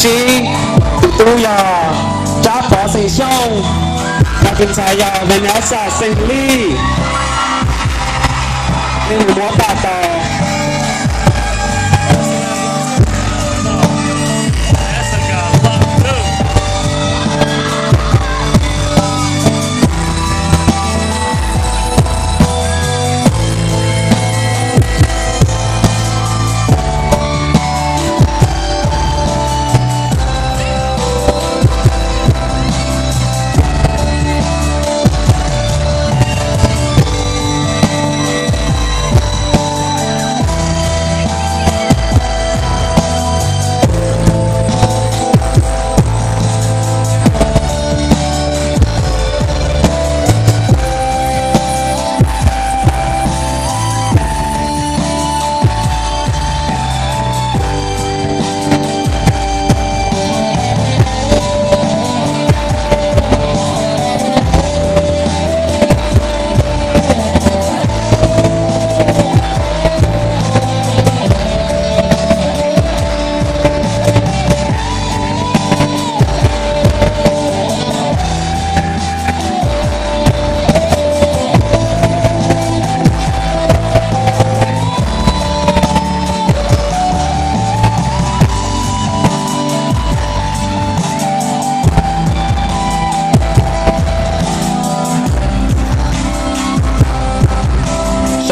Tsib, tus tub yog Tsab Pov xeem Xyooj, tus ntxhais yog Vanessa xeem Lij. Nej mus muab paj tau.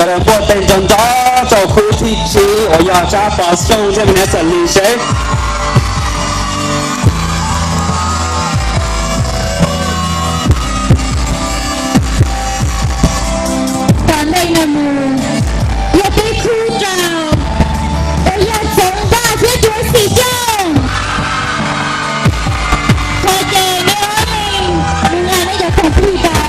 Sawv daws npuaj tes nrov nrov rau khub thib tsib uas yog Tsab Pov Xyooj thiab Vanessa Lee seb. Tom ntej no mus yog peb khub rau uas yog Txoov Vaj thiab Duav Xim Xyooj. Qhov ces neb ua neej mus nqa neb cov khoom plig tau.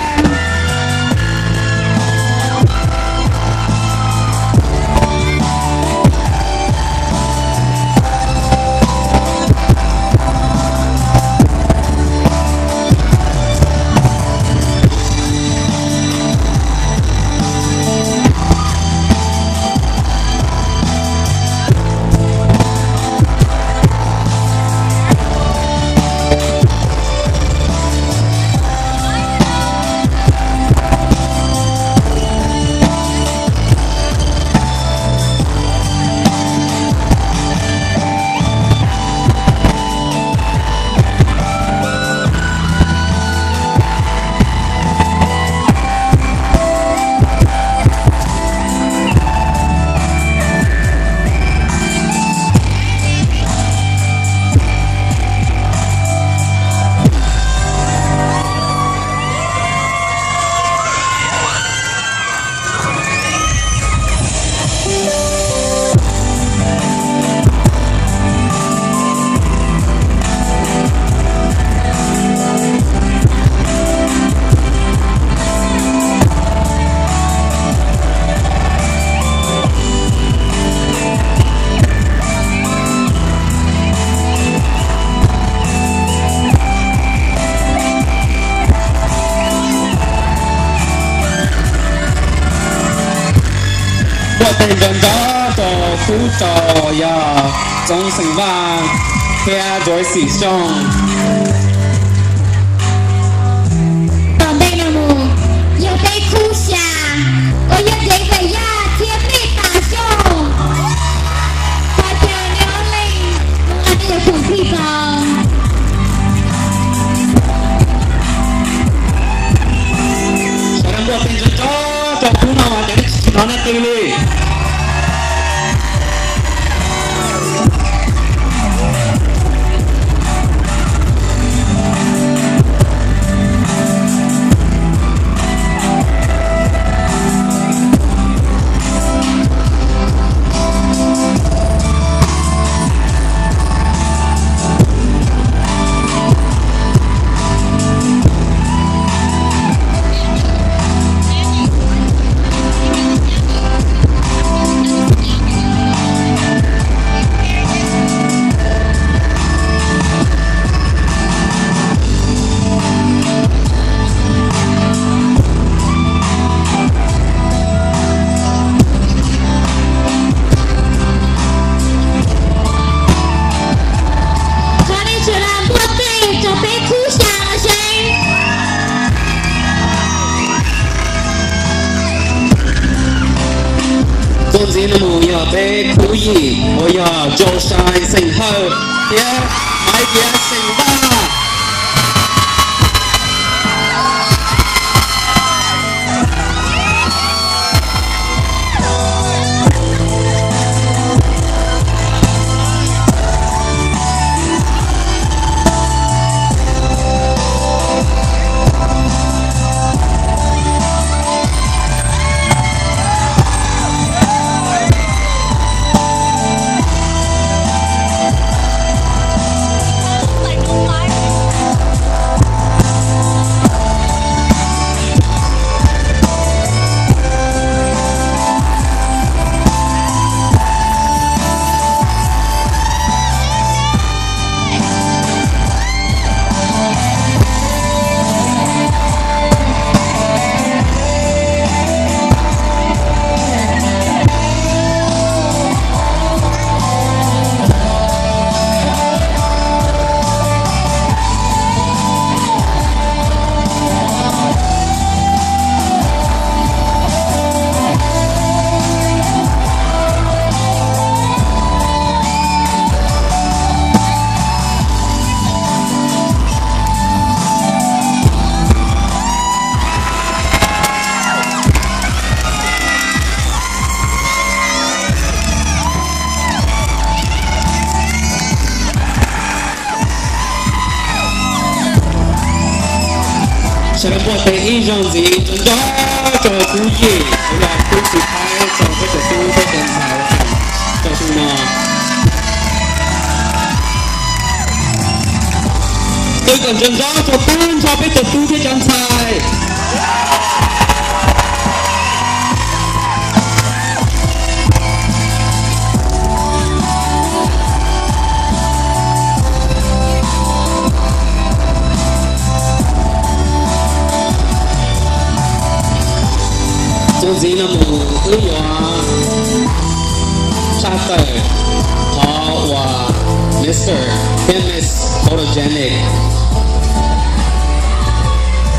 Npuaj tes nrov nrov rau khub rau yog Txoov Xeem Vaj thiab Duav Xim Xyooj. Tom ntej no mus yog peb khub xya uas yog Deev Vam Yaj thiab Mej Tas Xyooj. Thov caw neb ob leeg mus nqa neb cov khoom plig tau. Sawv daws npuaj tes nrov nrov rau khub no mas cov neb tsis hnov nej qw li. Txuas ntxiv no mus yog peb khub yim uas yog Joshai xeem Hawj thiab Maiv Tiav xeem Vaj. Sawv daws npuaj tes ib zaug ntxiv nrov nrov rau khub yim uas yog khub Txiv Thaib txog peb cov tub thiab cov ntxhais tau xyoo no. Qw kom nrov nrov rau tag nrho peb cov tub thiab cov ntxhais. Txuas ntxiv no mus wb yuav tshaj tawm qhov uas Mister thiab Miss Photogenic.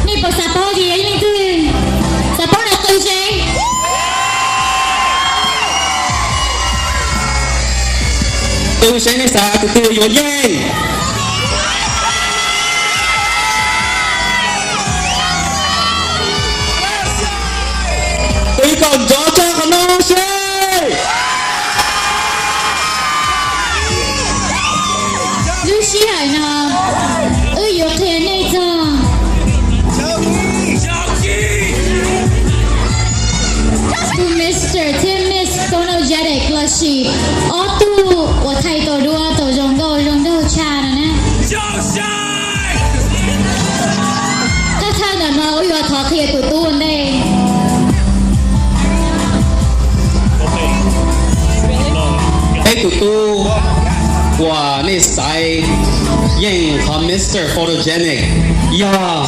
Nej puas xav paub tias yog leej twg? Xav paub no qw seb. Qw seb nej xav tus twg yuav yeej. Qw kom nrov tshaj qhov no seb. Lub sij hawm no wb yuav qhia nej txog tus Mister thiab Miss Photogenic los sis ob tug uas thaij tau duab tau zoo nkauj zoo nraug tshaj no na. Thawj thawj ntawm no wb yuav thov qhia tus tub ua ntej. Peb tus tub uas nej xaiv yeej qhov Mister Photogenic yog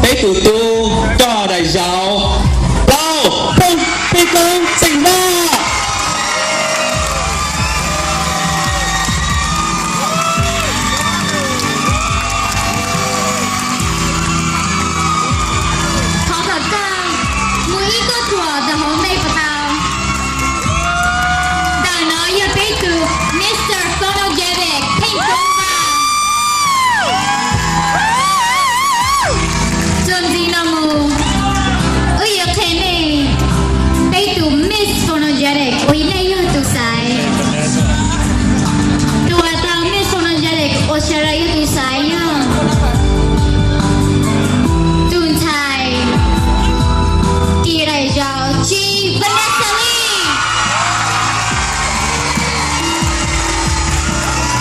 peb tus tub coj daim zauv Plaub Phooj Pej Koob xeem Vaj. Thov kom koj mus ib tug thuam ntawm hauv ntej puas tau? Ntawm no yog peb tus Mister Photogenic Pej Koob Vaj. Txuas ntxiv no mus, wb yuav qhia nej peb tus Miss Photogenic uas nej yog tus xaiv. Tus uas tau Miss Photogenic uas sawv daws yog tus xaiv yog tus ntxhais tis daim zauv Chi Vanessa Lee.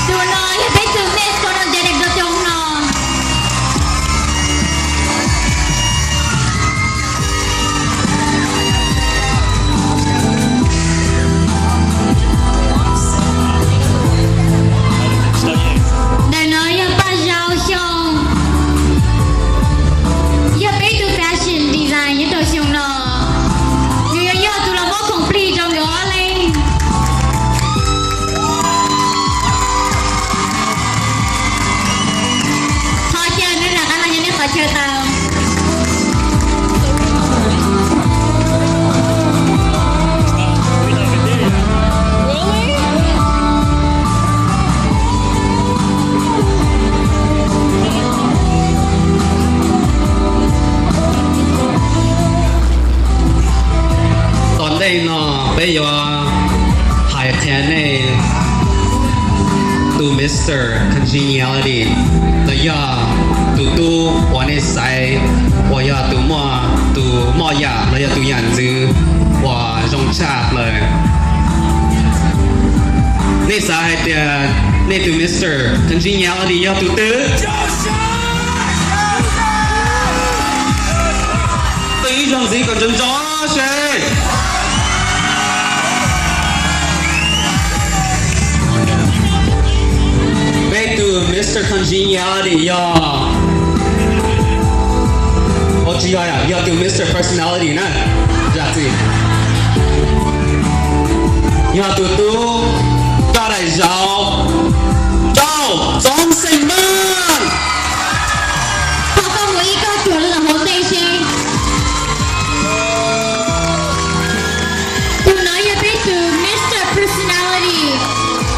Tus no yog peb tus Miss Photogenic dua coob no. Ntawm no yog Paj Zau Xyooj, yog peb tus fashion design nyob rau xyoo no. Nws yog tus los muab khoom plig rau nkawd ob leeg. Qhov chaw no rov qab los yog nej qhov chaw tau. congeniality, los yog tus tub uas nej xaiv uas yog tus muaj, tus moj yam los yog tus yam ntxwv uas zoo tshaj plaws. Nej xav hais tias nej tus Mister Congeniality yog tus twg? Qw ib zaug ntxiv kom nrov nrov seb. Peb tus Mister Congeniality yog, ua tsis yog, yog tus Mister Personality na. Zam txim. Yog tus tub roj daim zauv, Rauj Txoov Xeem Maj. Thov koj mus ib koj tsuas los hauv ntej seb. Tus no yog peb tus Mister Personality,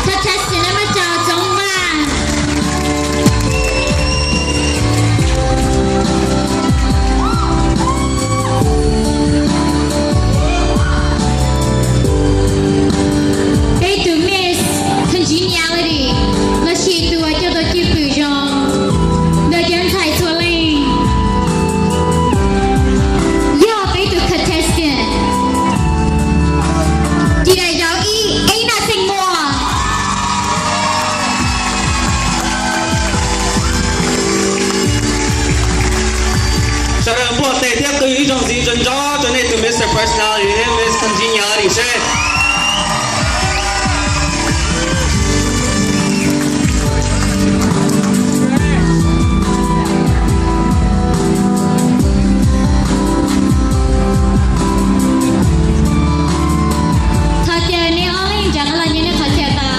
contestant number two, Txoov Maj. Peb tus Miss Congeniality, los sis tus uas coj tau cwj pwm zoo ntawm cov ntxhais txhua leej, yog peb tus contestant, tus daim zauv ib, Eeb Naj Xeem Muas. Sawv daws npuaj tes thiab qw ib zaug ntxiv nrov nrov rau nej tus Mister Personality thiab Miss Congeniality seb. Thov caw nej ob leeg rov qab los nyob nej qhov chaw tau.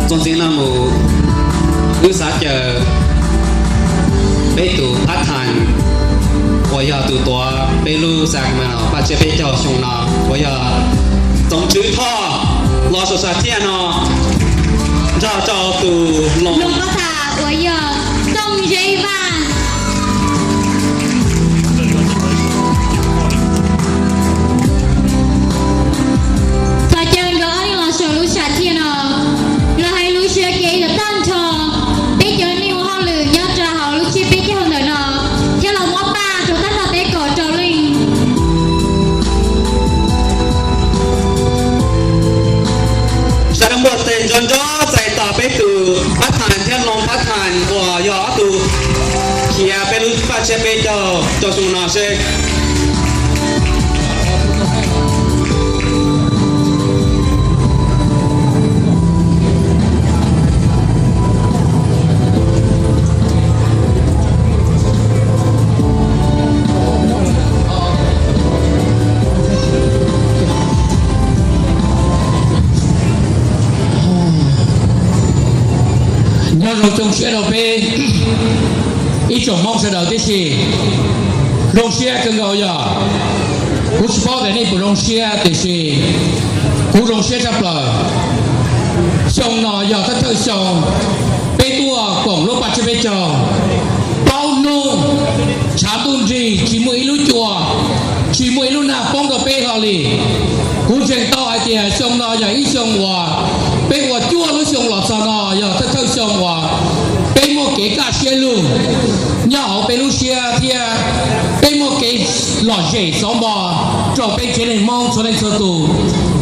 Txuas ntxiv no mus, wb xav caw peb tus Pab Thas, uas yog tus tuav peb lub Sacramento paj tsiab peb caug xyoo no, uas yog Txoov Tswv Thoj, los saum sam thiaj no nrog rau tus Loos Pab Thas uas yog Tooj Zeb Vaj. Thov caw nkawd ob leeg los saum lub sam thiaj no, los hais lus siab kev kom tag nrho peb cov neeg ua hauj lwm nyob rau hauv lub tsiab peb caug ntawm no, thiab los muab paj rau tag nrho peb kaum rau leej. Sawv daws npuaj tes nrov nrov txais tos peb tus Pab Thas thiab Loos Pab Thas uas yog ob tug khiav peb lub paj tsiab peb caug rau xyoo no seb. Nyob zoo xyoo tshiab rau peb ib tsoom Hmoob sawv daws tib si. Zoo siab kawg nkaus yog, kuv tsis paub tias nej puas zoo siab tiam sis kuv zoo siab tshaj plaws. Xyoo no yog thawj thawj xyoo peb tuaj koom lub paj tsiab peb caug, plaub hnub tshav ntuj nrig tsis muaj ib lub cua, tsis muaj ib lub nag poob rau peb hlo li. Kuv ntseeg tau hais tias xyoo no yog ib xyoo uas peb ua cuaj lub xyoo los txog no yog thawj thawj xyoo uas peb muaj kev kaj siab lug nyob hauv peb lub siab thiab peb muaj kev lom zem xov npo rau peb tsev neeg Hmoob txhua leej txhua tus.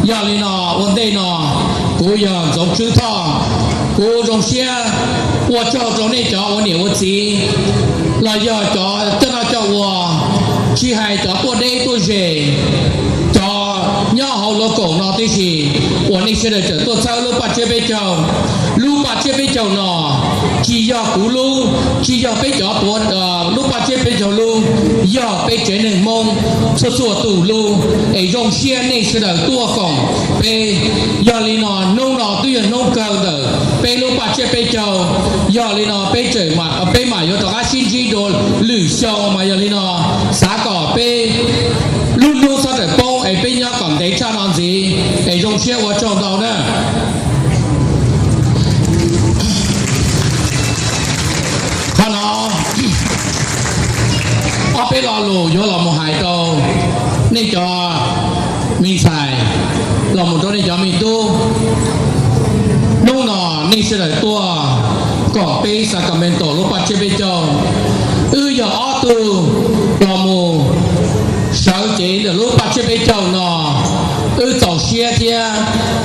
Yog li no ua ntej no kuv yog Ntxoov Tswb Thoj, kuv zoo siab ua tsaug rau nej cov ua niam ua txiv los yog cov coj noj coj ua, tsis hais cov tuaj deb tuaj ze, cov nyob hauv luag koom no tib si uas nej sawv daws txawm tuaj txhawb lub paj tsiab peb caug. Lub paj tsiab peb caug no tsis yog kuv lub, tsis yog peb cov tuav lub paj tsiab peb caug lub, yog peb tsev neeg Hmoob txhua txhua tus lub, es zoo siab nej sawv daws tuaj koom peb. Yog li no hnub no twb yog hnub kawg ntawm peb lub paj tsiab peb caug. Yog li no peb tseem, peb mam yuav rov qab sib ntsib dua lwm xyoo mas yog li no xav kom peb lub hnub txhob rawm poob es peb nyob kom ntev tshaj no ntxiv, es zoo siab ua tsaug ntau na. Qhov no, Peb lo lus yuav los mus hais rau nej cov me ntxhais, los mus rau nej cov me tub. Hnub no nej sawv daws tuaj koom peb Sacramento lub paj tsiab peb caug. Wb yog ob tug los mus sawv cev ntawm lub paj tsiab peb caug no. Wb txaus siab thiab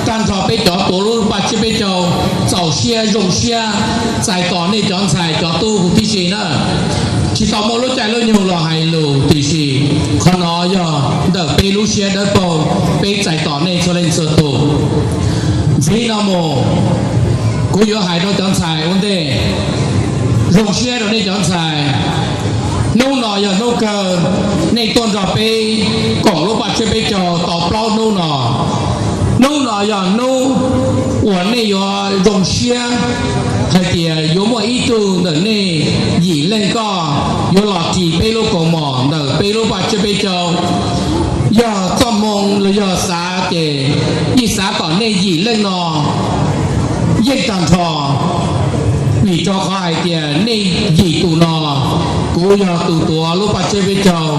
tag nrho peb cov tuav lub paj tsiab peb caug txaus siab zoo siab txais tos nej cov ntxhais cov tub huv tib si na. Tsis tau muaj lub caij lub nyoog los hais lus tiam sis qhov no yog ntawm peb lub siab dawb paug, peb txais tos nej txhua leej txhua tus. Ntxiv no mus, kuv yuav hais rau cov ntxhais ua ntej, zoo siab rau nej cov ntxhais. Hnub no yog hnub kawg, nej tuaj nrog peb koom lub paj tsiab peb caug tau plaub hnub no. Hnub no yog hnub uas nej yuav zoo siab hais tias yuav muaj ib tug ntawm nej yim leej koj yuav los ris peb lub kaus mom ntawm peb lub paj tsiab peb caug. Yog txoj hmoo los yog xav ces yeej xav kom nej yim leej no yeej tag nrho, vim rau qhov hais tias nej yim tus no, kuv yog tus tuav lub paj tsiab peb caug,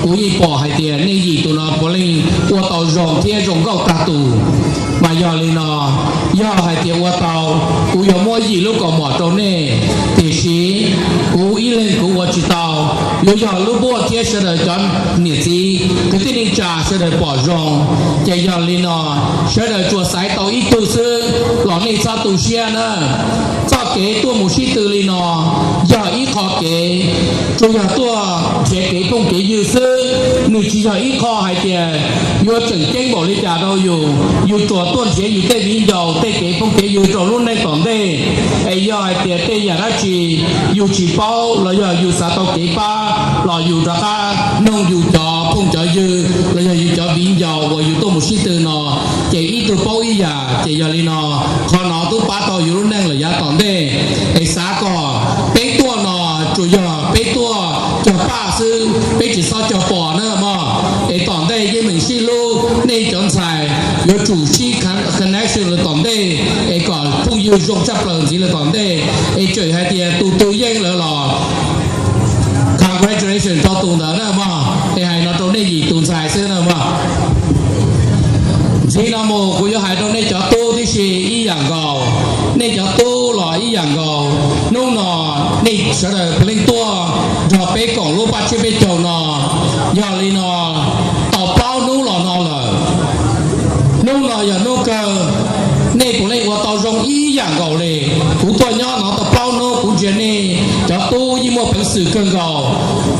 kuv yeej pom hais tias nej yim tus no puav leej ua tau zoo thiab zoo nkauj tag tus. Mas yog li no, yog hais tias ua tau, kuv yuav muab yim lub kaus mom rau nej, tiam sis kuv ib leeg kuv ua tsis tau. Yuav yog lub npuaj thiab sawv daws cov niam txiv kwv tij neej tsa sawv daws pom zoo, ces yog li no, sawv daws tsuas xaiv tau ib tug xwb los nej txhob tu siab na. Txoj kev tuaj mus sib tw li no yog ib qho kev, tsuas yog tuaj nrhiav kev phooj kev ywg xwb. Nws tsis yog ib qho hais tias yuav tseem ceeb npaum li cas rau yus. Yus tsuas tuaj nrhiav yus tej viv ncaus tej kev phooj kev ywg rau lub neej tom ntej. Es yog hais tias tej yam dab tsi yus tsis paub los yog yus xav tau kev pab los yus rov qab noog yus cov phooj cov ywg los yog yus cov viv ncaus uas yus tuaj mus sib tw no, ces ib tug paub ib yam. Ces yog li no, qhov no twb pab tau yus lub neej lawm yav tom ntej. Es xav kom peb tuaj no tsuas yog peb tuaj cog paj xwb, peb tsis txhob cog pos na mog. Es tom ntej yeej meem sib hlub, nej cov ntxhais yuav tsum sib connection lawm tom ntej es kom phooj ywg zoo tshaj plaws ntxiv lawm tom ntej. Es tseem hais tias tus twg yeej lawm los congratulation rau tus ntawd na mog. Es hais no rau nej yim tus ntxhais xwb na mog. Ntxiv no mus kuv yuav hais rau nej cov tub tib si ib yam nkaus. Nej cov tub los ib yam nkaus. Hnub no nej sawv daws puav leej tuaj nrog peb koom lub paj tsiab peb caug no, yog li no tau plaub hnub los no lawm. Hnub no yog hnub kawg, nej puav leej ua tau zoo ib yam nkaus li. Kuv tuaj nyob no tau plaub hnub kuv ntsia nej cov tub yeej muaj peev xwm kawg nkaus.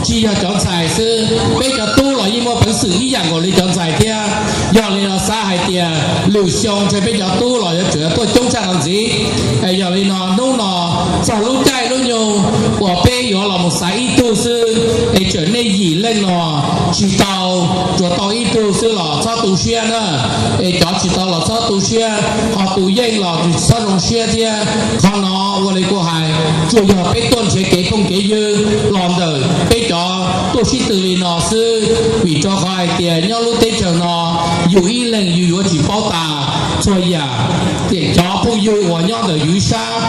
Tsis yog cov ntxhais xwb, peb cov tub los yeej muaj peev xwm ib yam nkaus li cov ntxhais thiab. Yog li no xav hais tias lwm xyoo ntshe peb cov tub los yuav tsum tuaj coob tshaj no ntxiv. Es yog li no hnub no txog lub caij lub nyoog uas peb yuav los mus xaiv ib tug xwb, es tseem nej yim leej no tsis tau, tsuas tau ib tug xwb los txhob tu siab na. Es cov tsis tau los txhob tu siab, ho tus yeej los txhob zoo siab thiab. Qhov no ua li kuv hais, tsuas yog peb tuaj nrhiav kev phooj kev ywg los ntawm peb cov tuaj sib tw li no xwb. Vim rau qhov hais tias nyob lub teb chaws no yus ib leeg yus yuav tsis paub tas txhua yam. Tiam cov phooj ywg uas nyob ntawm yus ib sab,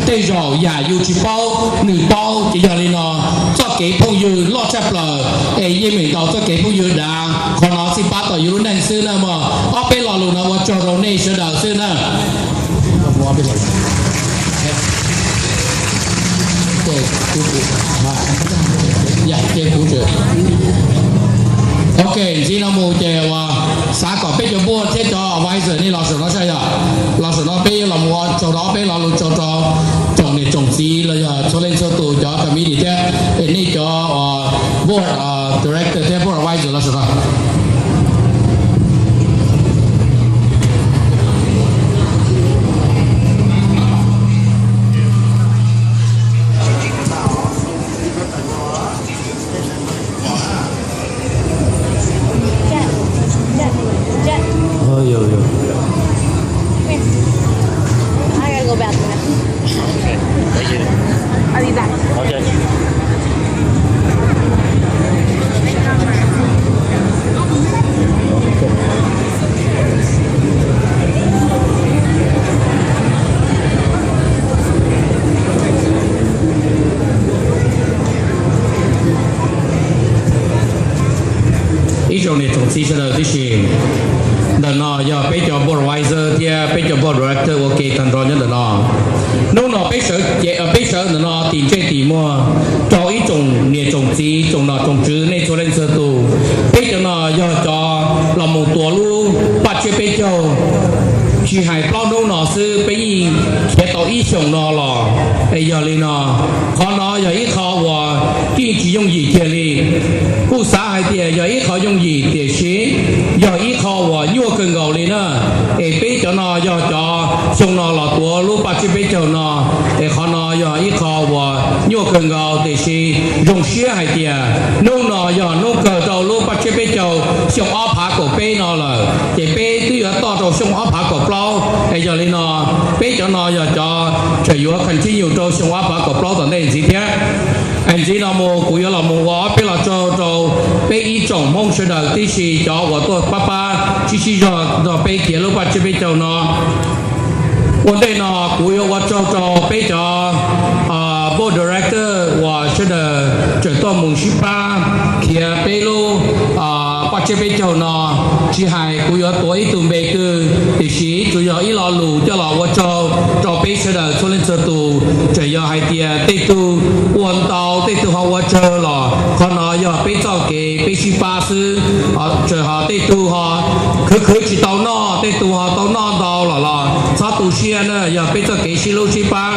tej zaum yam yus tsis paub nws paub. Ces yog li no, txoj kev phooj ywg loj tshaj plaws, es yeej meem ntaus txoj kev phooj ywg dav. Qhov no txij pab tau yus lub neej xwb na mog. Ob peb lo lus no ua tsaug rau nej sawv daws xwb na. Ok, ntxiv no mus ces uas xav kom peb cov board thiab cov advisor nej los saum no saib yog. Los saum no peb los mus ua tsaug rau ob peb lo lus tsaug rau tsoom niam tsoom txiv los yog txhua leej txhua tus cov committee thiab, es nej cov board director thiab board advisor los saum no. tsoom niam tsoom txiv sawv daws tib si. Ntawm no yog peb cov board advisor thiab peb cov board director ua ke tag nrho nyob ntawm no. Hnub no peb sawv ntawm no tim ntsej tim muag rau ib tsoom niam tsoom txiv tsoom nom tsoom tswv nej txhua leej txhua tus. Peb cov no yog cov los mus tuav lub paj tsiab peb caug, tsis hais plaub hnub no xwb peb yeej khiav tau ib xyoos no los. Es yog li no, qhov no yog ib qho uas yeej tsis yooj yim kiag li. Kuj xav hais tias yog ib qho yooj yim tiam sis yog ib qho uas nyuaj kawg nkaus li na. Es peb cov no yog cov xyoo no los tuav lub paj tsiab peb caug no, es qhov no yog ib qho uas nyuaj kawg nkaus tiam sis zoo siab hais tias hnub no yog hnub kawg rau lub paj tsiab peb caug xyoo ob phav kaum peb no lawm ces peb twb yuav toj rau xyoo ob phav kaum plaub. Es yog li no, peb cov no yog cov tseem yuav continue rau xyoo ob phav kaum plaub tom ntej ntxiv thiab. Es ntxiv no mus kuv yuav los mus ua ob peb lo tsaug rau peb ib tsoom Hmoob sawv daws tib si cov uas tuaj pab pab sib sib zog nrog peb khiav lub paj tsiab peb caug no. Ua ntej no kuv yuav ua tsaug rau peb cov board director uas sawv daws tseem tuaj mus sib pab khiav peb lub paj tsiab peb caug no. Tsis hais kuv yuav tuav ib tug npe twg tiam sis tsuas yog ib lo lus coj los ua tsaug rau peb sawv daws txhua leej txhua tus. Tseem yog hais tias tej tug ua ntau tej tug ho ua tsawg los qhov no yog peb txoj kev peb sib pab xwb. Tseem ho tej tug ho khwv khwv tsis tau noj, tej tug ho tau noj ntau los los txhob tu siab na, yog peb txoj kev sib hlub sib pab.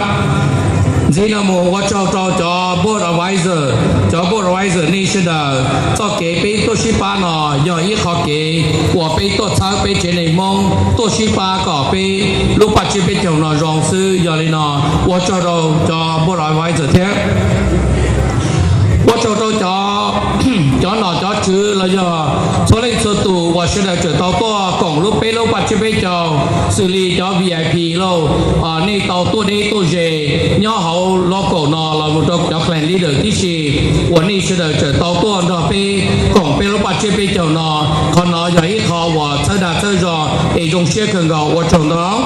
Ntxiv no mus ua tsaug rau cov board advisor, cov board advisor nej sawv daws. Txoj kev peb tuaj sib pab no yog ib qho kev uas peb tuaj txhawb peb tsev neeg Hmoob tuaj sib pab kom peb lub paj tsiab peb caug no zoo xwb. Yog li no ua tsaug rau cov board advisor thiab. Ua tsaug rau cov, cov nom cov tswv los yog txhua leej txhua tus uas sawv daws tseem tau tuaj koom lub peb lub paj tsiab peb caug, xws li cov V I P lauj, nej tau tuaj deb tuaj ze nyob hauv local no los mus rau cov clan leader tib si uas nej sawv daws tseem tau tuaj nrog peb koom peb lub paj tsiab peb caug no. Qhov no yog ib qho uas txhawb dag txhawb zog es zoo siab kawg nkaus ua tsaug ntau.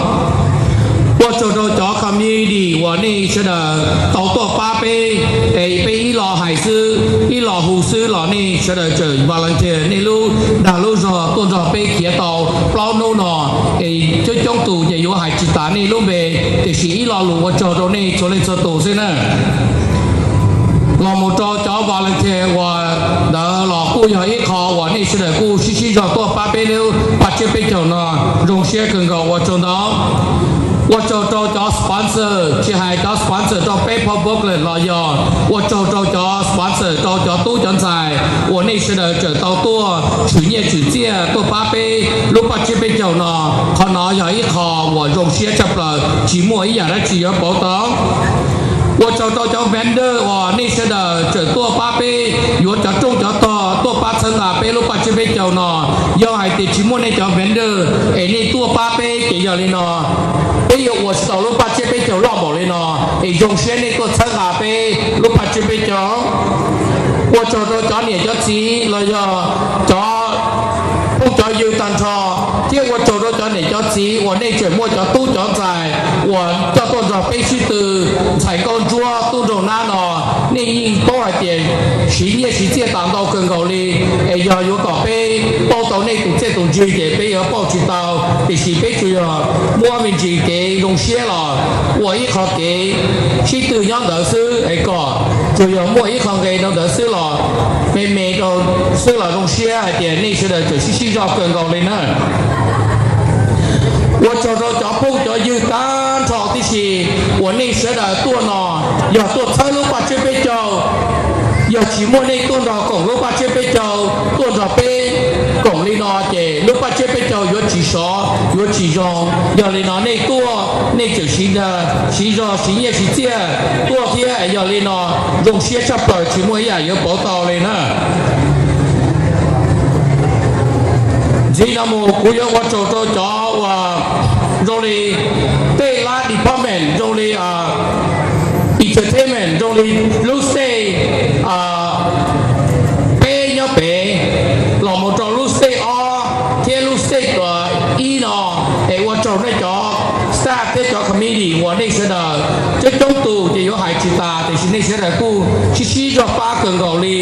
Ua tsaug rau cov community uas nej sawv daws tau tuaj pab peb, es peb ib lo hais xwb ib lo hu xwb los nej sawv daws tseem volunteer nej lub dag lub zog tuaj nrog peb khiav tau plaub hnub no. Es coob coob tus ces yuav hais tsis tas nej lub npe, tiam sis ib lo lus ua tsaug rau nej txhua leej txhua tus xwb na. Los mus rau cov volunteer uas ntawd los kuj yog ib qho uas nej sawv daws kuj sib sib zog tuaj pab peb lub paj tsiab peb caug no, zoo siab kawg nkaus ua tsaug ntau. Ua tsaug rau cov sponsor, tsis hais cov sponsor rau peb phob booklet los yog ua tsaug rau cov sponsor rau cov tub cov ntxhais uas nej sawv daws tseem tau tuaj tshwm nyiaj tshwm txiaj tuaj pab peb lub paj tsiab peb caug no. Qhov no yog ib qho uas zoo siab tshaj plaws tsis muaj ib yam dab tsi yuav pauv tau. Ua tsaug rau cov vendor uas nej sawv daws tseem tuaj pab peb yuav cov rooj cov tog tuaj pab txhawb nqa peb lub paj tsiab peb caug no. Yog hais tias tsis muaj nej cov vendor es nej tuaj pab peb ces yog li no peb yuav ua tsis tau lub paj tsiab peb caug loj npaum li no. Es zoo siab nej tuaj txhawb nqa peb lub paj tsiab peb caug. Ua tsaug rau cov niam cov txiv los yog cov phooj cov ywg tag nrho, thiab ua tsaug rau cov niam cov txiv uas nej tseem muaj cov tub cov ntxhais uas coj tuaj nrog peb sib tw, ntxhais nkauj ntsuab tub nraug nab no. Nej yeej paub hais tias siv nyiaj siv txiaj tas ntau kawg nkaus li, es yog yuav kom peb pauj tau nej tus txiaj tus ntsig ces peb yuav pauj tsis tau, tiam sis peb tsuas yog muab me ntsis kev zoo siab los ua ib qho kev sib tw nyob ntawd xwb es kom tsuas yog muaj ib qho nqe rau ntawd xwb los me me rau xwb los zoo siab hais tias nej sawv daws tseem sib sib zog kawg nkaus li na. Ua tsaug rau cov phooj cov ywg tag nrho tib si uas nej sawv daws tuaj no, yog tuaj txhawb lub paj tsiab peb caug. Yog tsis muaj nej tuaj nrog koom lub paj tsiab peb caug, tuaj nrog peb koom li no ces lub paj tsiab peb caug yuav tsis sov yuav tsis zoo. Yog li no nej tuaj nej tseem siv zog siv nyiaj siv txiaj tuaj thiab, yog li no zoo siab tshaj plaws tsis muaj ib yam yuav pauv tau li na. Ntxiv no mus kuv yuav ua tsaug rau cov uas zoo li tej lab department zoo li entertainment zoo li lub stage peb nyob pem los mus rau lub stage ob thiab lub stage ib no, es ua tsaug nej cov staff thiab cov committee uas nej sawv daws coob coob tus ces yuav hais tsis tas tiam sis nej sawv daws kuj sib sib zog pab kawg nkaus li.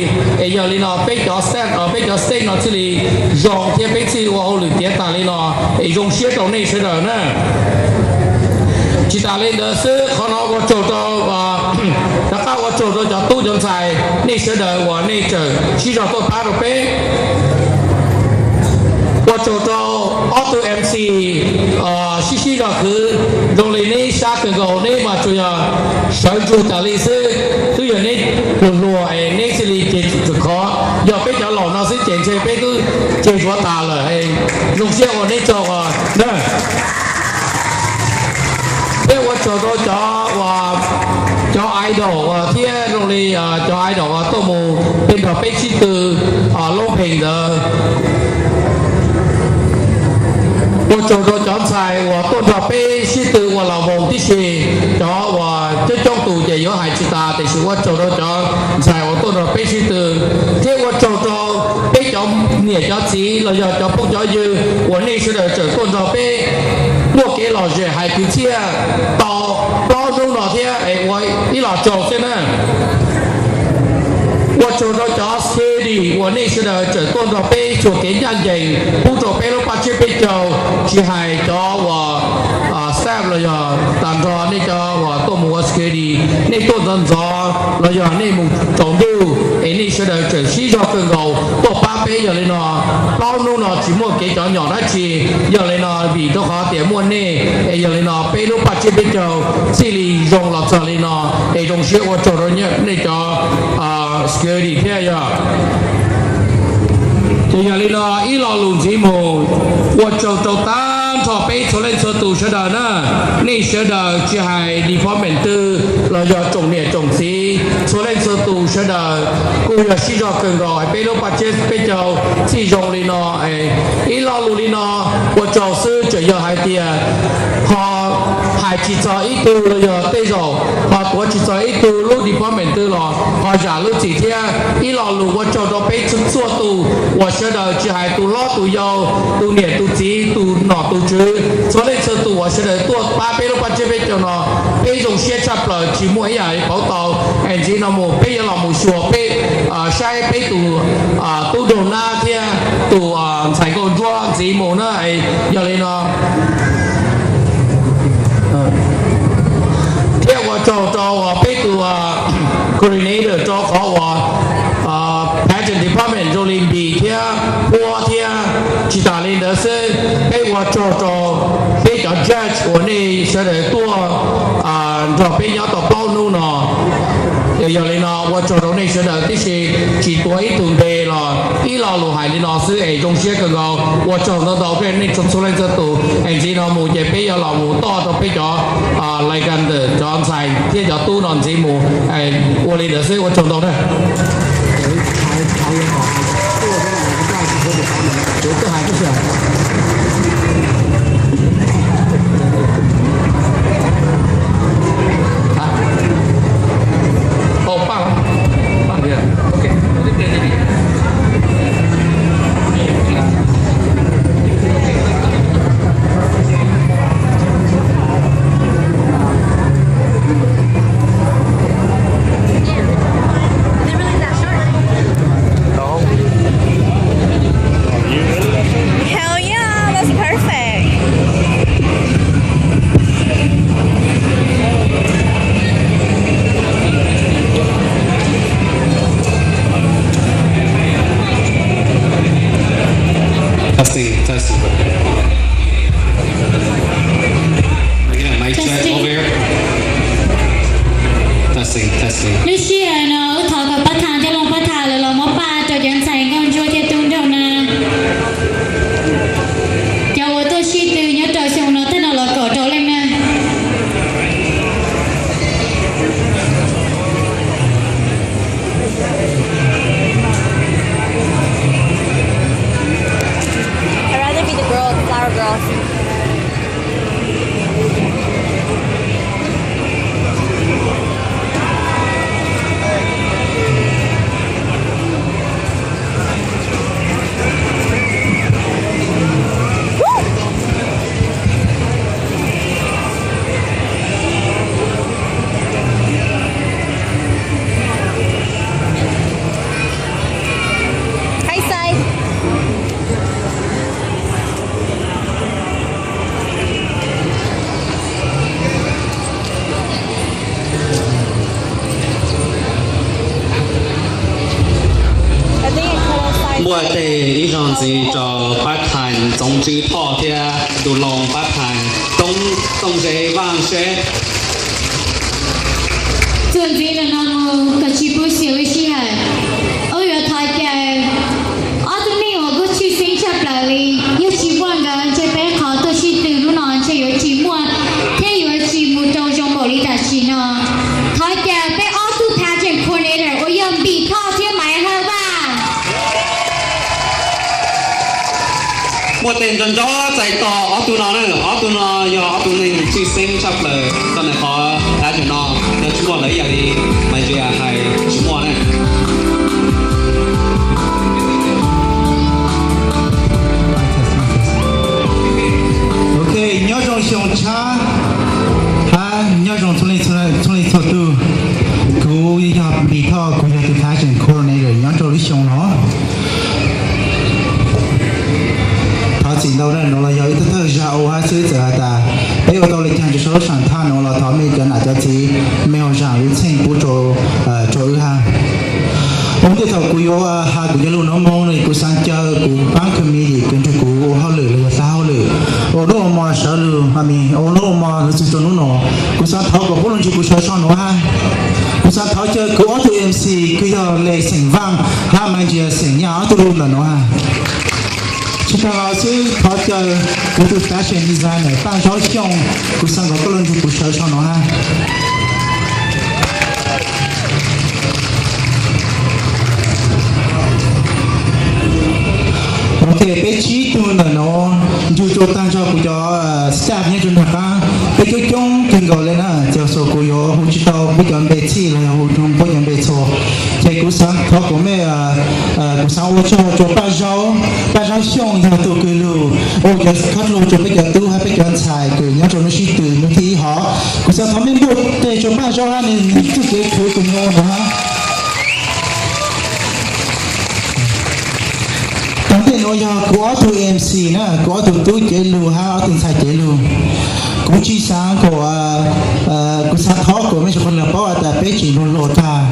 Es yog li no peb cov staff, peb cov state no thiaj li zoo thiab peb thiaj li ua hauj lwm tiav tas li no. Es zoo siab rau nej sawv daws na. Tsis tas li ntawd xwb, qhov no ua tsaug rau, rov qab ua tsaug rau cov tub cov ntxhais nej sawv daws uas nej tseem sib zog tuaj pab rau peb. Ua tsaug rau ob tug M C sib sib zog khwv zoo li neb sab kawg nkaus, neb mas tsuas yog sawv ntsug tas li xwb. Twb yog neb hluas hluas es neb thiaj li ceg txwm khov, yog peb cov laus no xwb ces ntshe peb twb ceg zuav tas lawm. Zoo siab ua neb tsaug na. Thiab ua tsaug rau cov, cov idol thiab zoo li cov idol uas tuaj mus tej nrog peb sib tw loob pheej ntawd. Ua tsaug rau cov ntxhais uas tuaj nrog peb sib tw ua las voos tib si. Cov uas coob coob tus ces yuav hais tsis tas, tiam sis ua tsaug rau cov ntxhais uas tuaj nrog peb sib tw, thiab ua tsaug rau peb cov niam cov txiv los yog cov phooj cov ywg uas nej sawv daws tseem tuaj nrog peb muaj kev lom zem hais kwv txhiaj tau plaub hnub no thiab es ua ib los tsaug xwb na. Ua tsaug rau cov security uas nej sawv daws tseem tuaj nrog peb xyuas kev ncaj ncees pub rau peb lub paj tsiab peb caug, tsis hais cov uas staff los yog tag nrho nej cov uas tuaj mus ua security, nej tuaj ntxov ntxov los yog nej mus tsaus ntuj es nej sawv daws tseem sib zog kawg nkaus tuaj pab peb. Yog li no plaub hnub no tsis muaj kev cov nyom dab tsi. Yog li no vim rau qhov tias muaj nej es yog li no peb lub paj tsiab peb caug txij li zoo los txog li no, es zoo siab ua tsaug rau nej cov security thiab yog. Ces yog li no ib lo lus ntxiv mus, ua tsaug rau tag nrho peb txhua leej txhua tus sawv daws na. Nej sawv daws tsis hais department twg los yog tsoom niam tsoom txiv txhua leej txhua tus sawv daws kuj yog sib zog kawg nkaus hais peb lub paj tsiab peb caug txij zoo li no. Ib lo lus li no ua tsaug xwb tseem yog hais tias ho hais tsis txog ib tug los yog tej zaum ho tuav tsis txog ib tug lub department twg los ho zam lub txim thiab. Ib lo lus ua tsaug rau peb txhua tus uas sawv daws tsis hais tus hlob tus yau, tus niam tus txiv, tus nom tus tswv, txhua leej txhua tus uas sawv daws tuaj pab peb lub paj tsiab peb caug no, peb zoo siab tshaj plaws tsis muaj ib yam pauv tau. Es ntxiv no mus peb yuav los mus xyuas peb, saib peb tus tub nraug nab thiab tus ntxhais nkauj ntsuab ntxiv mus na. Yog li no thiab ua tsaug rau peb tus coordinator rau qhov uas pageant department zoo li Npis thiab Huab thiab. Tsis tas li ntawd xwb, peb ua tsaug rau peb cov judge uas nej sawv daws tuaj nrog peb nyob tau plaub hnub no. Yog li no ua tsaug rau nej sawv daws tib si, tsis tuav ib tug npe los ib lo lus hais li no xwb es zoo siab kawg nkaus. Ua tsaug ntau ntau rau nej txhua leej txhua tus. Es ntxiv no mus ces peb yuav los mus toj rau peb cov lais kas ntawm cov ntxhais thiab cov tub no ntxiv mus. Ua li ntawd xwb ua tsaug ntau na. Hell yeah, that's perfect. Testing, testing. Again, mic check over here. Testing, testing. Lub sij hawm no wb thov kom pab tham coj loo pab tham lawv los muab paj rau cov ntxhais nkauj ntsuab thiab tub nraug na. Cov uas tuaj sib tw nyob rau xyoo no tag no los kaum rau leej na. I'd rather be the girl, the flower girl. Muaj tej ib zaug ntxiv rau pab thais Txoov Tswb Thoj thiab Ntu Loo pab thais Toob Tooj Ze Vaj seb. Txuas ntxiv ntawm no mus kom tsis pub xiam lub sij hawm, wb yuav thov caw ob tug neeg uas kuj tshwj xeeb tshaj plaws li, yog tsis muaj nkawd ntshe peb qhov tuaj sib tw lub no ntshe yuav tsis muaj thiab yuav tsis mus rau zoo npaum li tam sim no. Thov caw peb ob tug pageant coordinator uas yog Npis Thoj thiab Maiv Hawj Vaj. Muaj tej nco nco txais tos ob tug no na, ob tug no yog ob tug neeg tshwj xeeb tshaj plaws txog ntawm qhov pageant no, yog tsis muaj lawv ib yam li Maiv Ntsia hais tsis muaj na. Ok, nyob zoo xyoo tshab hab nyob zoo txhua leej txhua tug. Kuv yog Npis Thoj, kuv yog tus pageant coordinator nyob rau lub xyoo no. Thov txim ntau na, nuav los yog ib thawj thawj zag ua hab xwb, txawm has tas peb ua tau le caag rua sau lub sam thaj nuav los thov mej cov nam cov txiv mej ho zaam lub txheej pub rua wb hab. Ua ntej thaum kuv yuav has kuv cov lug nuav moog no kuv xaav caw kuv paab committee kws nrug kuv ua hauj lwm los yog tag hauj lwm ua nub ua mo sawv lug, ua nub ua mo lug txug rua nub nuav. Kuv xaav thov kom puab lug nrug kuv sawv sau nuav hab. Kuv xaav thov caw kuv ob tug MC kws yog Le xeem Vaaj hab Maiv Ntsia xeem Nyaj ob tug lug ntawm nuav hab. Tsis taag le xwb, thov caw kuv tug fashion designer Paaj Zaub Xyooj, kuv xaav kom koj lug nrug kuv sawv sau nuav hab. Ok, peb tsib tug ntawm nuav nrug rua taag nrho kuv cov staff nyob rua nraag qaab, peb coob coob kawg nkaus le na, ces kuv yuav hu tsis tau puab cov npe txhij los yog hu puab cov npe txhua. Ces kuv xaav thov kom mej, kuv xaav ua tsaug rua Paaj Zaub, Paaj Zaub Xyooj yog tug kws lug ua cov khab lug rua peb cov tub hab peb cov ntxhais kws nyob rua lub sib tw lub thib ib hov. Kuv xaav thov mej npuaj teg rua Paaj Zaub hab nwg txuj kev khwv kws nwg ua nuav hab. Taag ntej nuav yog kuv ob tug MC na, kuv ob tug tub cev lug hab ob tug ntxhais cev lug. Kuv tsis xaav kom, kuv xaav thov kom mej suav qhov lug paub has tas peb tseem lug luag tag.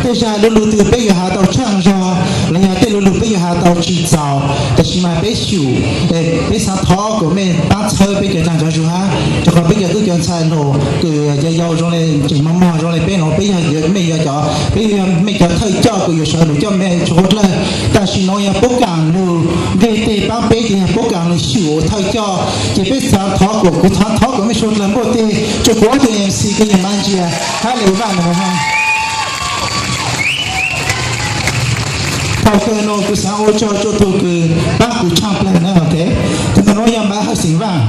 Tej zag lu lug twg peb yuav has tau tshaaj zog los yog tej lu lug peb yuav has tau tsis txaus, tab sis mas peb xyum, peb xaav thov kom mej paab txhawb peb cov dlaag cov zug hab, rua qhov peb cov tub cov ntxhais laus kws yau yau zoo le tseem mog mog zoo le peb nuav, peb yog mej yog cov, peb yog mej cov thawj coj kws yuav sawv lug coj mej tsua huab dlawg. Tam sim nuav yog puab kaam lug nqeg teg paab peb ces yog puab kaam lug xyum ua thawj coj, ces peb xaav thov kom, kuv xaav thov kom mej suav dlawg npuaj teg rua kuv ob tug MC kws yog Maiv Ntsia hab Le Vaaj nuav hab. Thaum kawg nuav kuv xaav ua tsaug rua tug kws paab kuv tshaaj plawg na, ok. Tug ntawm nuav yog Maiv Hawj xeem Vaaj.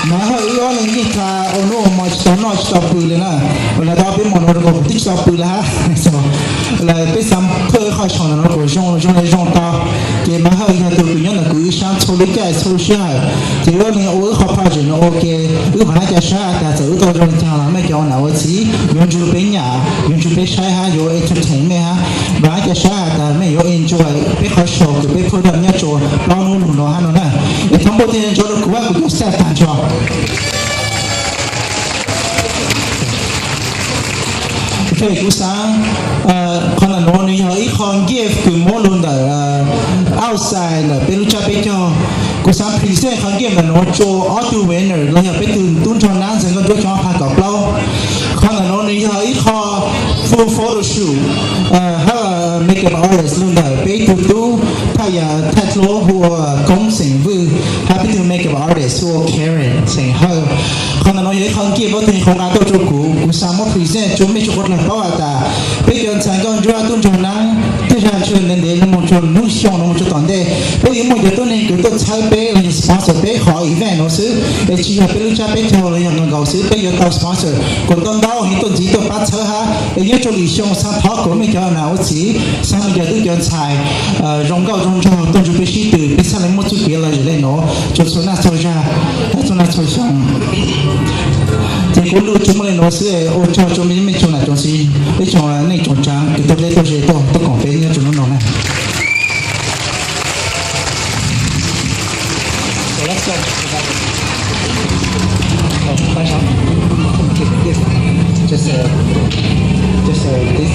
Maiv Hawj wb ob leeg yeej txha ua nub ua mo tsis tau noj tsis tau pw le na. Lawv tau peb mo nuav rua kuv twb tsis tau pw le hab. Lawv peb xaav phaj wb qhov show ntawm nuav kuas zoo zoo le zoo tau. Ces Maiv Hawj yog tug kws nyob ntawm kuv ib sab txhua lub caij txhua lub sij hawm. Ces wb ob leeg ua wb qhov project nuav ua ke, wb vam hab ca sab tas txawm wb tau zoo le caag los mej cov ua nam ua txiv yuav nrug peb nyam, yuav nrug peb saib hab yuav entertain mej hab. Vam hab ca sab tas mej yuav enjoy peb qhov show kws peb put up nyob rua plaub nub lug nuav hab nuav na. Es thov npuaj teg ntsoov rua kuv hab kuv cov staff taag nrho. Ok, kuv xaav, qhov ntawm nuav nwg yog ib qho gift kws muab lug ntawm outside ntawm peb lub tsab peb caug. Kuv xaav present qhov gift ntawm nuav rua ob tug winner los yog peb tug tub nraug nab ntxhais nkauj ntsuab xyoo ob phav kaum plaub. Qhov ntawm nuav nwg yog ib qho full photo shoot hab makeup artist lug ntawm peb tug tub Thaj Yaj Thaj Dluab hu ua Koob xeem Vwj hab peb tug makeup artist hu ua Karen xeem Hawj. Qhov ntawm nuav yog ib qho gift, ob tug qhov nqa tuaj rua kuv, kuv xaav muab present rua mej tsua huab dlawg paub has tas peb cov ntxhais nkauj ntsuab tub nraug nab tej zag ntshe ntev ntev moog tsua nub xyoo nuav moog tsua tom ntej, peb yuav muaj cov tuab neeg kws tuaj txhawb peb los yog sponsor peb qhov event nuav xwb. Es tsis yog peb lub tsab peb caug los yog nkaus nkaus xwb, peb yuav tau sponsor kuas ntau ntau heev tuaj ntxiv tuaj paab txhawb hab. Es nyob rua lwm xyoo xaav thov kuas mej cov nam ua txiv xaav lug cov tub cov ntxhais zoo nkauj zoo nraug tuaj nrug peb sib tw, peb txhaj le muaj txuj kev lom zem le nuav tsua txhua naj txhua zag, txhua naj txhua xyoo. Ces kuv lug tsuas muaj le nuav xwb, ua tsaug rua mej tsoom nam tsoom txiv, peb tsoom neej tsoom tsaav kws tuaj dleb tuaj ze tuaj, tuaj koom peb nyob rua nub nuav na. Just, uh, just, uh, this.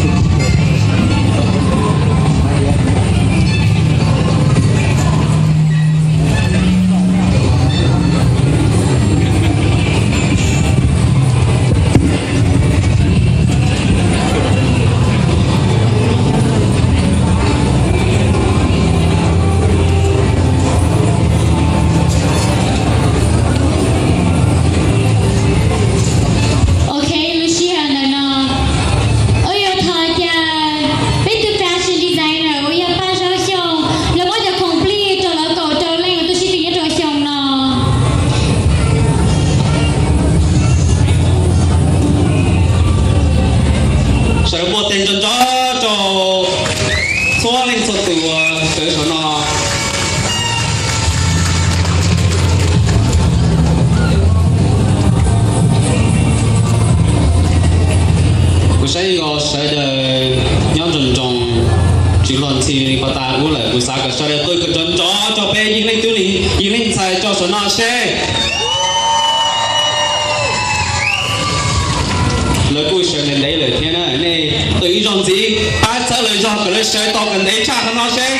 txhua tus uas sawv saum no. Kuv saib nkaus sawv daws nyob nroos nroos, tsis luag ntxhi li pov tas ub lawm. Kuv xav kom sawv daws tuaj kom nrov nrov rau peb Yeej Leej Tub Yeej Leej Ntxhais tso saum no seb. Lawv kuj sawv ntev ntev lawm thiab na, nej tuaj ib zaug ntxiv pab txhawb lawv zog kom lawv sawv tau kom ntev tshaj qhov no seb.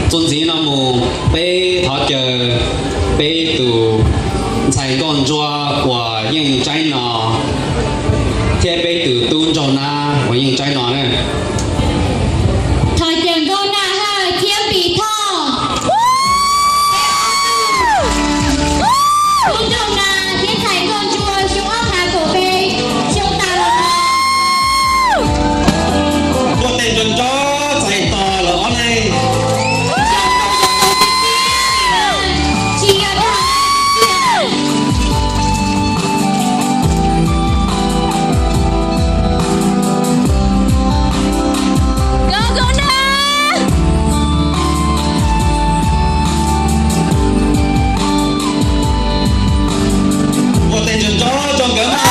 Txuas ntxiv no mus peb thov caw peb tus ntxhais nkauj ntsuab uas yeej tsaib no thiab peb tus tub nraug nab uas yeej tsaib no na. Thov caw Nkauj Naj Hawj thiab Npis Thoj. Tub nraug nab thiab ntxhais nkauj ntsuab xyoo ob phav kaum peb, xyoo tas los no. Ua tes nrov nrov txais tos lawv ob leeg. Ua tes nrov nrov rau nkawd mas.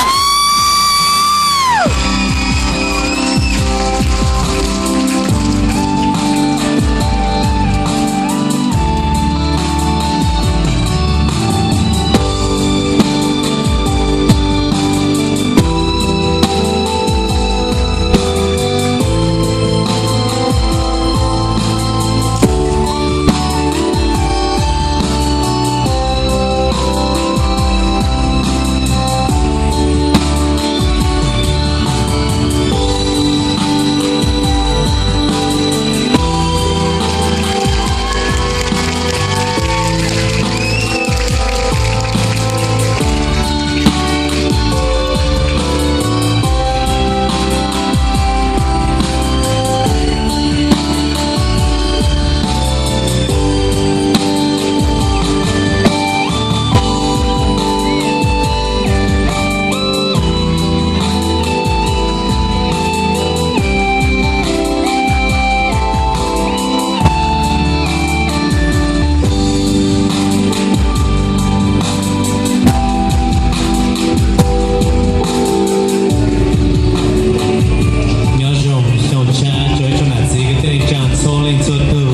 Nyob zoo xyoo tshiab rau ib tsoom nam txiv kwv tij neej tsa txhua leej txhua tug,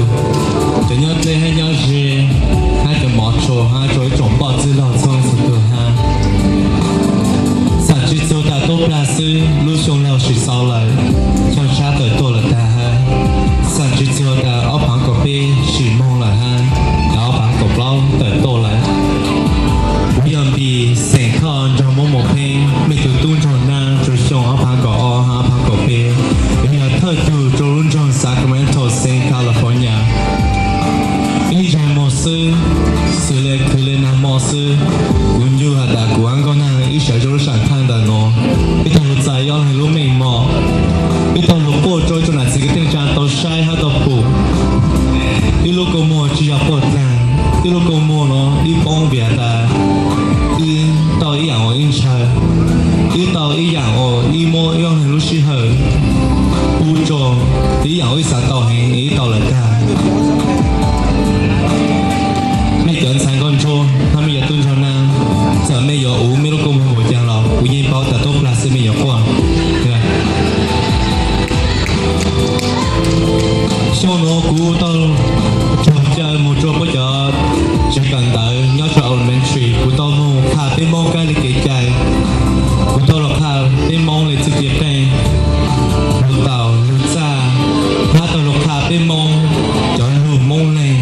cov nyob deb hab nyob ze, hab cov mov tshua hab rau ib tsoom npoj txwb laug txhua leej txhua tug hab. Xam tswv txhua tas tuab plag xwb, lub xyoo laug sim xaus lawm, xyoo tshiab tawm tuaj lawm tag hab. Xam tswv txhua tas ob phav kaum peb sim moog lawm hab, ob phav kaum plaub tawm tuaj lawm. Kuv yog Npis xeem Thoj nraug Moob Mus Pheej, mej tug tub nraug nab rua xyoo ob phav kaum ob hab ob phav kaum peb. Kuv yog thawj tug rua lub nroog Sacramento, xeev California. Ib zag mog xwb, xws le khwv le nag mo xwb, kuv ncu has tas kuv hab Nkauj Naj ib sawv rua lub sam thawj ntawm nuav, ib tug lug txais ib ob leeg lub meej mom, ib tug lug quaj rua ib tsoom nam txiv kwv tij neej tsa tau saib hab tau pum. Ib lub kua muag tsi yog quaj dlaag, ib lub kua muag nuav ib poob vim has tas ib tau ib yaam uas ib ntshaw, ib tau ib yaam uas ib muab ib ob leeg lub sij hawm pub rua ib yaam uas ib xav tau heev ib tau lawm tag. Mej cov ntxhais nkauj ntsuab hab mej cov tub nraug nab, txawm mej yuav ua mej lub kua muag npaum caag los kuv yeej paub tas tuab plag xwb mej yuav quaj. Kuv tau raug caw mus rau peb cov tsev kawm ntawv nyob rau elementary, kuv tau mus qha peb Hmoob kab li kev cai, kuv tau los qha peb Hmoob li txuj ci qeej, lug taus lug txaj, hab tau los qha peb Hmoob cov lug Hmoob leeg,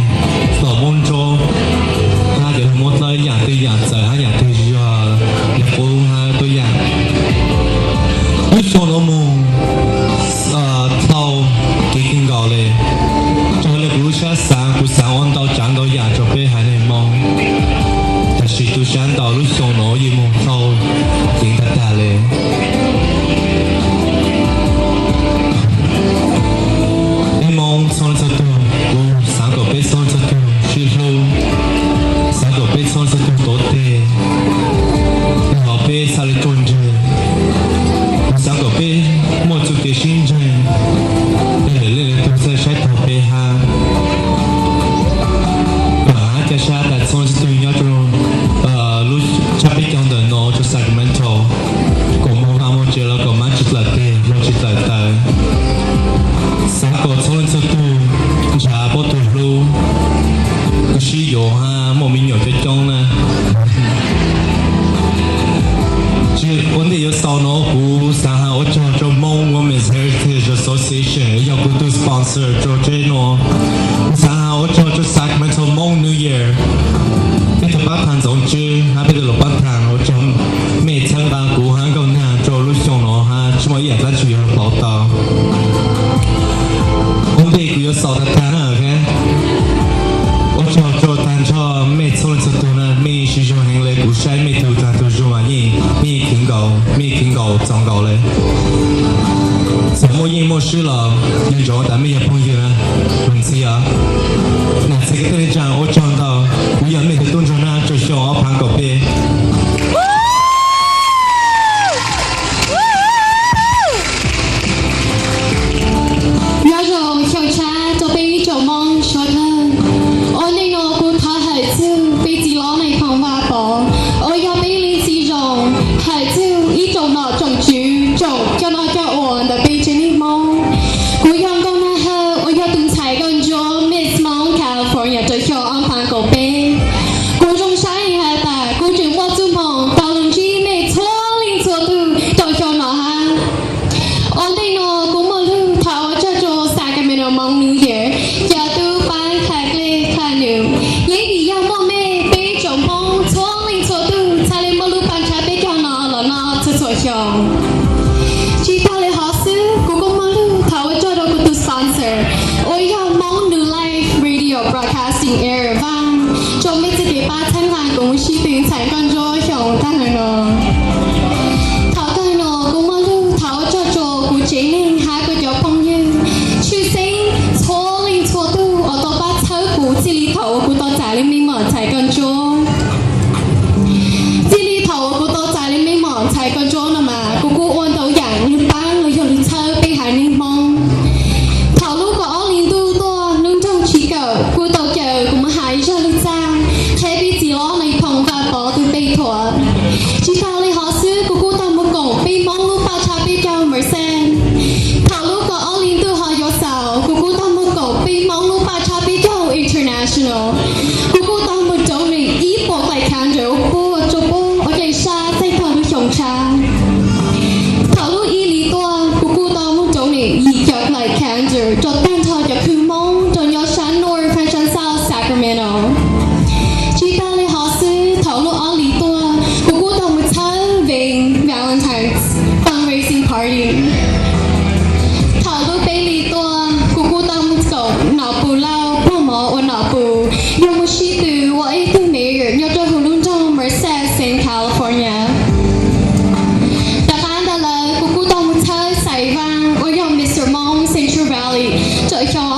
tom Hmoob nraub, hab cov lug Hmoob dlawb yaam twg yaam txawv hab yaam twg yog yog qub hab tuab yaam. Lub xyoo nuav moog dhau kev kawg nkaus le. Raws le kuv lub sab xaav, kuv xaav ua ntau tsaav ntau yaam rau peb haiv neeg Moob, tab sis tu sab ntau lub xyoo nuav yeej moog dhau kev tag tag le. Peb Moob txhua leej txhua tug, kuv xaav kom peb txhua leej txhua tug sib hlub, xaav kom peb txhua leej txhua tug tuav teg, hos peb txhaj le ruaj nreeg. Kuv xaav kom peb muaj txuj kev sib ntseeg, peb lwm leej lwm tug txhaj saib taug peb hab. Vam hab ca sab tas txhua leej txhua tug nyob rau lub tshab peb caug ntawm no rau Sacramento, kom moog vaj moog tsev los kom mab tsi dlawm teg, hluas tsi dlawm taw. Xaav kom txhua leej txhua tug nrhav paub tug hlub, kws sib yuav hab muaj me nyuam coob coob na. Tsi ua ntej yuav xaus no kuv xaav has ua tsaug rau Hmong Women's Heritage Association uas yog kuv tug sponsor rau tsheb nuav. Kuv xaav has ua tsaug rau Sacramento Hmong New Year. Peb tug paab thaag ntxoov tswb hab peb tug los paab thaag, ua tsaug mej txhawb nqaa kuv hab Nkauj Nag rau lub xyoo no hab tsi muaj ib yaam dlaab tsi yuav lug pauv tau. Ua ntej kuv yuav xaus tag tag na, ua tsaug rau tag nrho mej txhua leej txhua tug na, mej sib zug heev le, kuv saib mej tug tag tug zug mas yeej, mej yeej khwv nkaus, mej yeej khwv nkaus txaus nkaus le. Txawm muaj yeej muaj swb los yeej ntsoov tas mej yog phooj ywg na, lug ntxhi os. Nam txiv kwv tij neej tsaa ua tsaug ntau, kuv yog mej tug tub ntsuag Nag rau xyoo ob phaav kaum peb. Nyob zoo xyoo tshab rau peb ib tsoom Moob suav dlawg. Ua ntej nuav kuv thov hawm txug peb txiv hlob Nais Phoo Vaj Pov uas yog peb leej txiv zoo, hawm txug ib tsoom nom tsoom tswv, tsoom coj noj coj ua ntawm peb tsev neeg Moob. Kuv yog Nkauj Nag Hawj uas yog tus ntxhais nkauj ntsuab Miss Hmong California rau xyoo ob phaav kaum peb. Kuv zoo sab has tas kuv tseem muaj txuj moog tau lug ntsib mej txhua leej txhua tug rau xyoo no hab. Ua ntej nuav kuv muaj lug thov ua tsaug rau Sacramento Hmong New Year, cov tub paab kha dlej kha num, yeej vim yog muaj mej peb tsoom Hmoob txhua leej txhua tug txhaj le muaj lub paab tshab peb caug no los noj txhua txhua xyoo. Tsi tag le hov xwb, kuv kuj muaj lug thov ua tsaug rau kuv tug sponsor uas yog Hmong New Life Radio Broadcasting Area Vaaj, rau mej txhaj le paab txhawb nqaa kuv sib tw ntxhais nkauj ntsuab xyoo tag le no. Thaum kawg no kuv muaj lug thov ua tsaug rau kuv tsev neeg hab kuv cov phooj ywg tshwj xeeb txhua leej txhua tug uas tau pab txhawb kuv txij li thaum uas kuv tau txais le mej maam ntxhais nkauj ntsuab. Txij li thaum uas kuv tau txais le mej maam ntxhais nkauj ntsuab no mas kuv kuj ua ntau yaam lug paab los yog lug txhawb peb haiv neeg Hmoob. Thaum lub kaum ob hli ntuj tuaj hnub nroog tshiv kawm kuv tau caw kuv mus has zaj lug txaj qha peb txiv hlob Nais Phoo Vaj Pov tug pej thuam. Tsi tag le hov xwb, kuv kuj tau mus koom peb Hmoob lub paj tshab peb caug Merced. Thaum lub kaum ob hli ntuj ho yuav xaus, kuv kuj tau mus koom peb Hmoob lub paj tshab peb caug International. Kuv kuj tau mus donate ib puas dlaim calendar ua puag rua puag ua ke sab txheej thaum lub xyoo tshab. Thaum lub ib hlis tuaj, kuv kuj tau mus donate yim caum dlaim calendar rua tag nrho cov khw Hmoob rau nyob sab North hab sab South Sacramento. Tsi tag le hov xwb, thaum lub ob hlis tuaj, kuv kuj tau mus txhawb vees Valentine's fundraising party. Thaum lub peb hlis tuaj, kuv kuj tau mus koom nom pus Lauj puag mov ua nom pus, yog mus sib tw ua ib tug mayor nyob rau huv lub nroog Merced, Southern California. Tom qab ntawd lawm, kuv kuj tau mus txhawb Xaiv Vaaj uas yog Mister Hmong Central Valley rau xyoo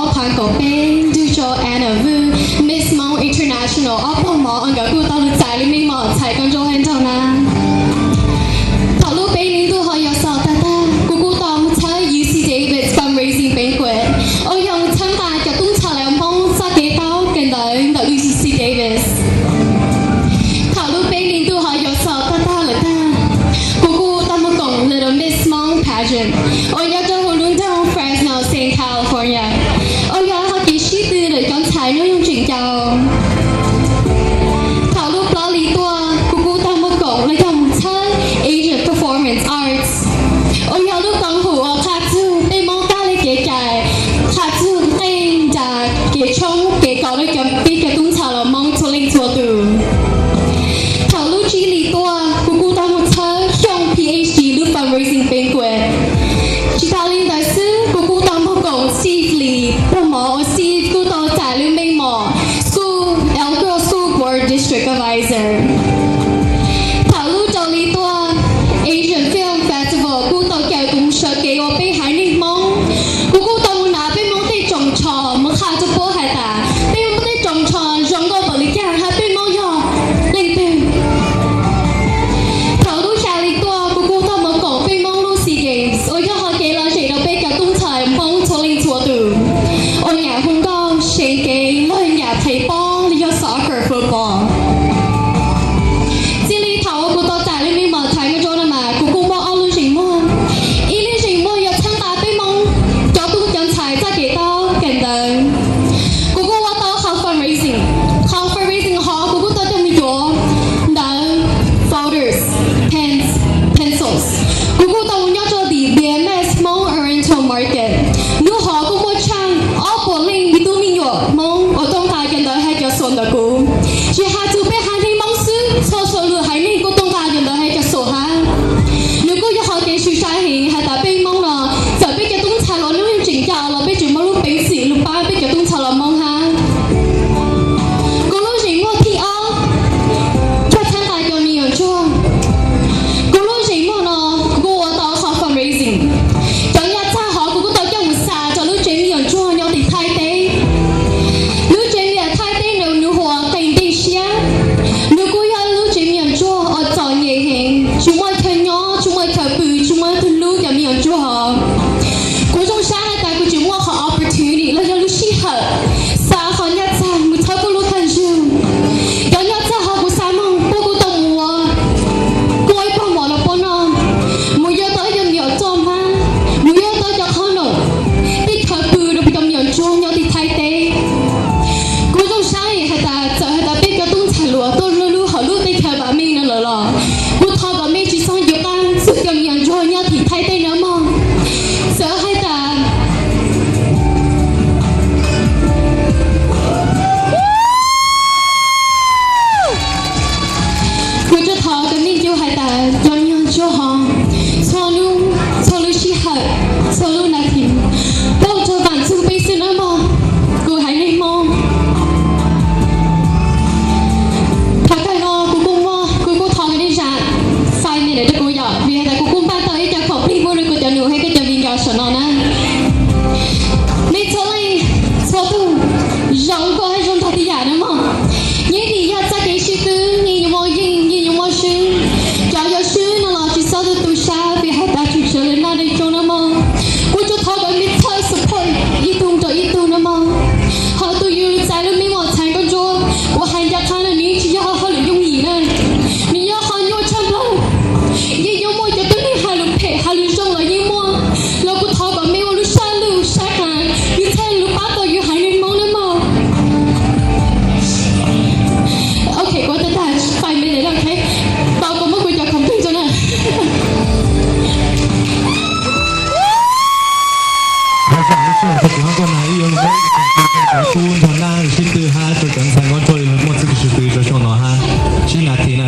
Lub sij hawm thaum kuv hab nkauj nag ib yuav lug muab ib tug tub nrog nab sib tw hab rau cov ntxhais nkauj nruas li muaj txuj kev sib tw rau xyoo no hab. Tsib nas this na.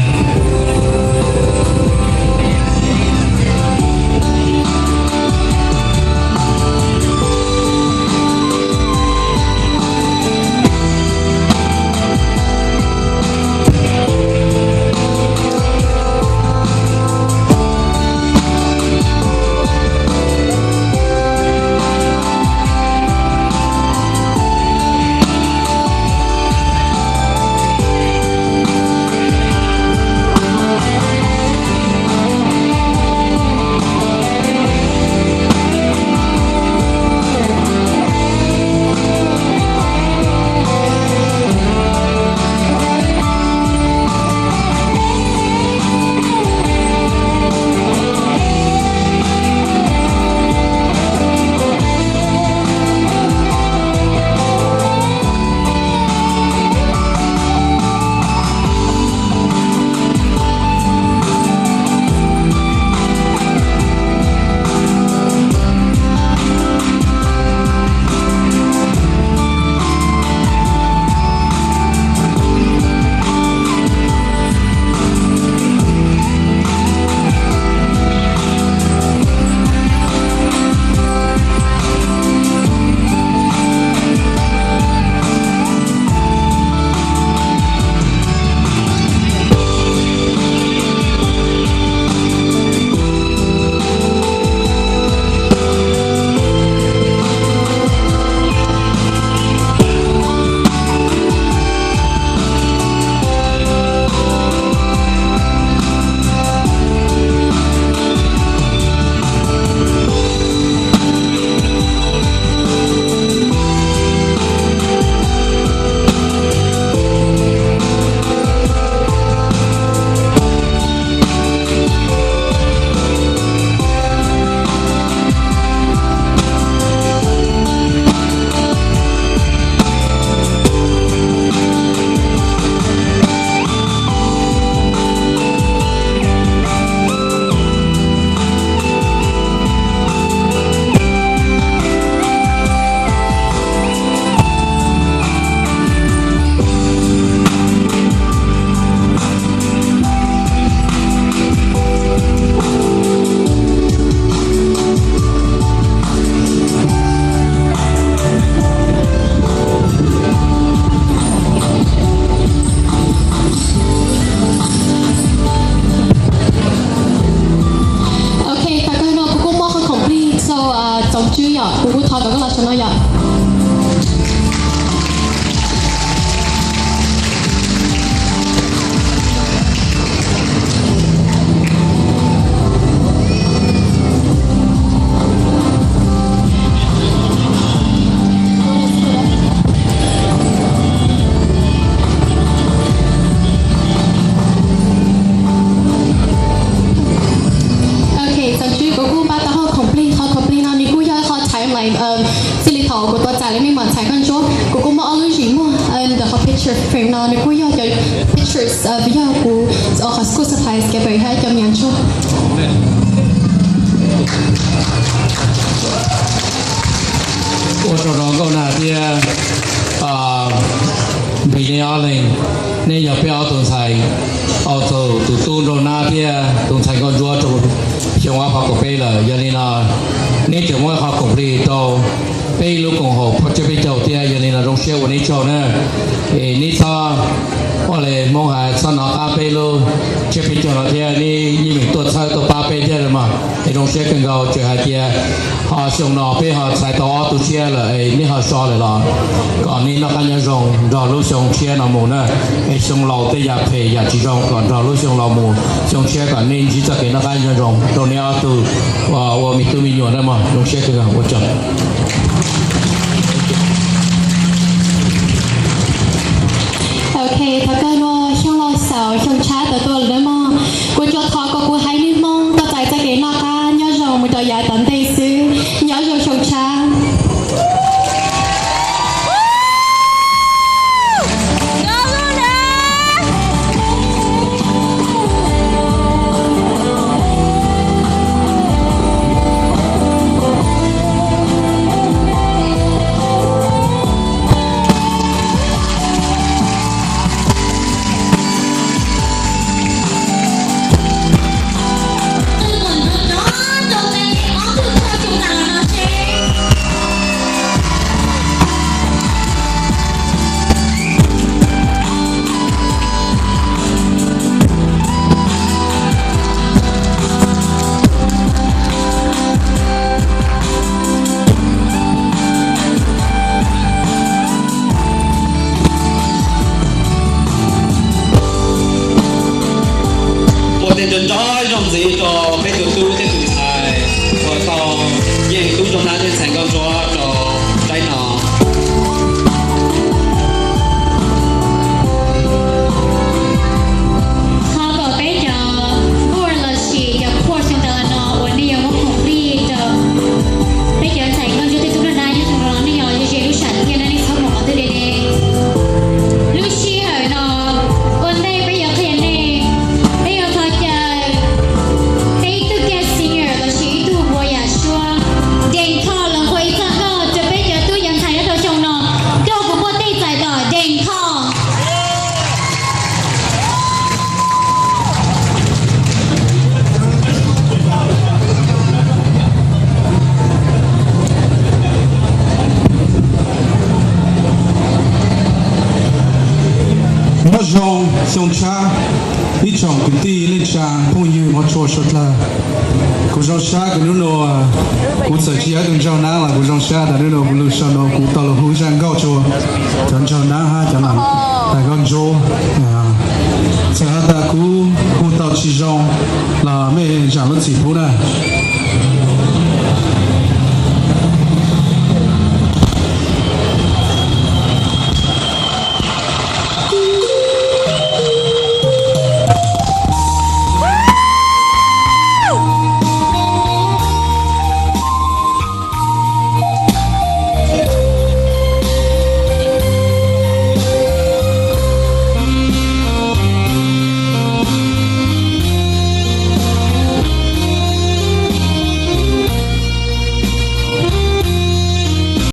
Ok, tag kawg no kuv kuj muab qhov khoom plig rau tsoom tswb yom, kuv kuj thov kom koj los saum no yom. Ok, tsoom tswb, kuv kuj npaj tau qhov khoom plig, qhov khoom plig no nws kuj yog qhov timeline, txij li thaum kuv tuaj txais li mej mam txhais koj ntsuab, kuv kuj muaj ob lub zim muag ntawm qhov picture frame no, nws kuj yog cov pictures, yog kuv qhov school supplies ka pem hab cov me nyuam ntsuag. Ua tsaug rau nkauj nag thiab npis nej ob leeg, nej yog peb ob tug ntxhais, au txaug tus tub nraug nab thiab tus ntxhais nkauj ntsuab rau xyoo ob phav kaum peb lawm. Yog li no neb tseem muab qhov khoom plig rau peb ib lub koom haum tsiab peb caug thiab. Yog li no zoo siab ua neb tsaug na. Es neb txhob, ua li Hmoob hais, txhob hnov qab peb lub tsiab peb caug no thiab, neb yeej meem tuaj txhawb tuaj pab peb thiab mog. Es zoo siab kawg nkaus, tseem hais tias ho xyoo no peb ho txhais tau ob tug tshiab lawm es neb ho so lawm los kom neb noj qab nyob zoo nrog lub xyoo tshiab no mus na. Es xyoo laus tej yam phem yam tsis zoo kom nrog lub xyoo laus mus, xyoo tshiab kom neb ntsib txoj kev noj qab nyob zoo rau neb ob tug ua me tub me nyuam na mog. Zoo siab kawg nkaus, ua tsaug. Ok, thov kawg no xyoo laus xaus xyoo tshab tawm tuaj lawm na mog. Kuv tsuas thov kom kuv haiv neeg Hmoob tau txais txoj kev noj qab nyob zoo mus rau yav tom ntej xwb. Nyob zoo xyoo tshab. Zoo xyoo tshab, ib tsoom kwv tij neej tsa phooj ywg mov tshua suav dlawg, kuv zoo sab kws nub nua kuv txawm tsis yog ib tug ntsaug naab los kuv zoo sab tas nub nua kuv lug sau nua kuv tau lug hu zaj nkauj rua cov ntsaug naab hab cov nam tais nkauj ntsuab. Txawm has tas kuv hu tau tsis zoo los mej zaam lub txim pub na.